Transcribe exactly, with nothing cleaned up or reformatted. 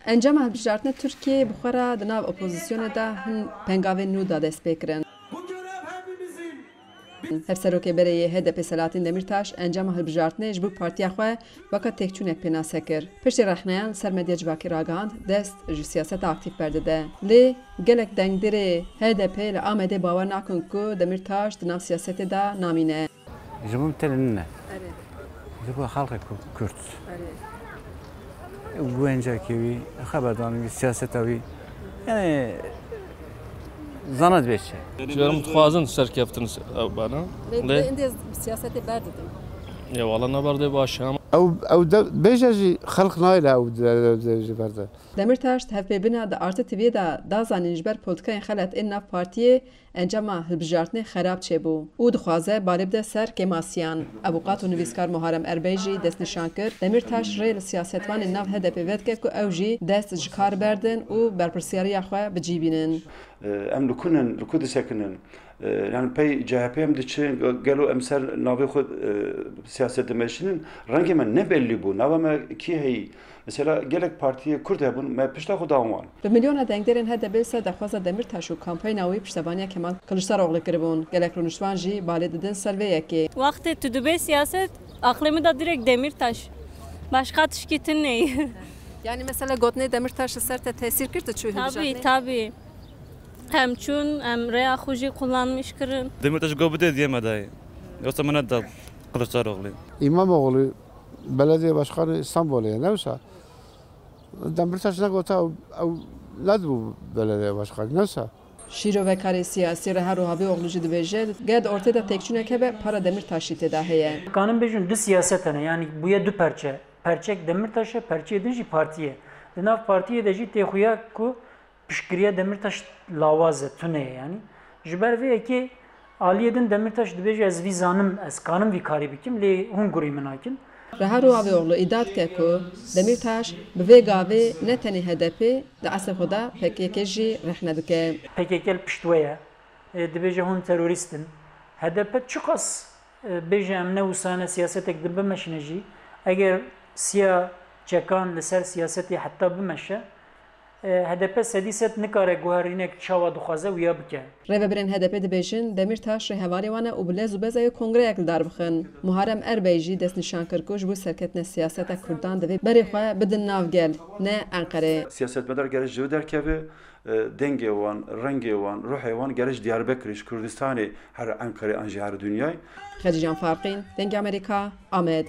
Encama hilbijartina Tirkiyeyê bi xwe re di nav opozisyonê de hin pengavên nû de dest pê kirin. Hevserokê berê yê H D P Selahattin Demirtaş encama hilbijartinê ji bo partiya xwe weke têkçûnek pênase kir. Piştî rexneyan li ser medya civakî ragihand, dest ji siyaseta aktîf berdide. Lê gelek dengdêrê H D P li Amedê bawer nakin ku Demirtaş di nav siyasetê de namîne. Ji bo min tenê nine. Erê. Ji bo xelkê Ku-, Kurd. Erê. Guenca wî, xeberdanê wî, siyaseta wî. Yani zana dibê çi. Ji ber min dixwazin serkeftin ew bana. Lê Lê êndî siyasetê berdidin. Ya wala ne berdê baş e ama. Ew, ew de, bêje jî xelk nayêle ew de, de, de, jî berde. Demirtaş di hevpêvîna di Artı T V'yê de da zanîn ji ber polîtîkayên xelet ên nav partiyê encama hilbijartinê xerab çêbû û dixwaze balê bide ser kêmasiyan. Avûkat û nivîskar Muharrem Erbey jî destnîşan kir, Demirtaş rê li siyasetvanên nav H D P vedike ku ew jî dest ji kar berdin û berpirsiyariya xwe bi cî bînin. Em li ku nin, li ku disekinin? Yani pey C H P em diçin, gelo em ser navê xwe, e, siyaset dimeşînin? Rengê me ne bellî bû. Nava me kî heyî? Mesela gelek partiyê Kurd hebûn, me pişta xwe dan wan. Bi milyona dengdêrên H D P li ser daxwaza Demirtaş û kampeyna wî piştevaniya Kemal Kiliçdaroglu kiribûn. Gelek rûniştvan jî balê didin ser vê yekê. Wextê tu dibê siyaset, aqlê min de direkt Demirtaş. Başqa tişkî tune ye. Yani mesela gotinê Demirtaş li ser te tesîr kir, tu çû hilbijartinê? Tabii, tabii. Em çûn, em rêya xwe jî kullanmiş kirin. Demirtaş got bidê diye me dayê. Yoksa me neda Kılıçdaroğlu. İmamoğlu belediye başkanı İstanbul'e, ne wisa? Demirtaş negota ew, ew nedibû belediye başkanı, ne wisa? Şîrovekarê siyasî Reha Rohavîoglu jî dibêje, ger di ortê de têkçûnek hebe, para Demirtaşî tê de heye. Kanin bêjin du siyaset hene, yani bûye du perçe. Perçek Demirtaş e, perçeyê din jî partî ye. Di nav partiyê de jî tê xuya ku piştgiriya Demirtaş lawaz e, tune ye yani. Ji ber vê yekê aliyê din Demirtaş dibêje, ez vî zanim, ez kanim vî karî bikim, lê hûn gurî min nakin. Reha Rohavîoglu îdia dike ku Demirtaş bi vê gavê ne tenê H D P, di eslê xwe de P K K jî rexne dike. P K K li pişt we ye. E, dibêje hûn terorîst in. H D P çiqas, e, bêje em ne wisa ne siyasetek din bimeşine jî, eger siya çekan li ser siyasetê heta bimeşe, e, H D P sedî sed nikare guherînek çawa dixwaze wiya bike. Rêvebirên H D P dibêjin, Demîrtaş rêhevalê wan e û bi lez û beza yê kongreyek li dar bixin. Muharrem Erbey jî destnîşan kir ku ji bo serketina siyaseta Kurdan divê berê xwe bidin nav gel, ne Enqerê. Siyasetmedar gerek ji wê derkeve, e, dengê wan, rengê wan, ruhê wan gerek ji Diyarbekirê, ji Kurdistanê, her Enqerê an jî her dinyayê. Xedîcan Farqîn, Dengê Amerîka, Amed.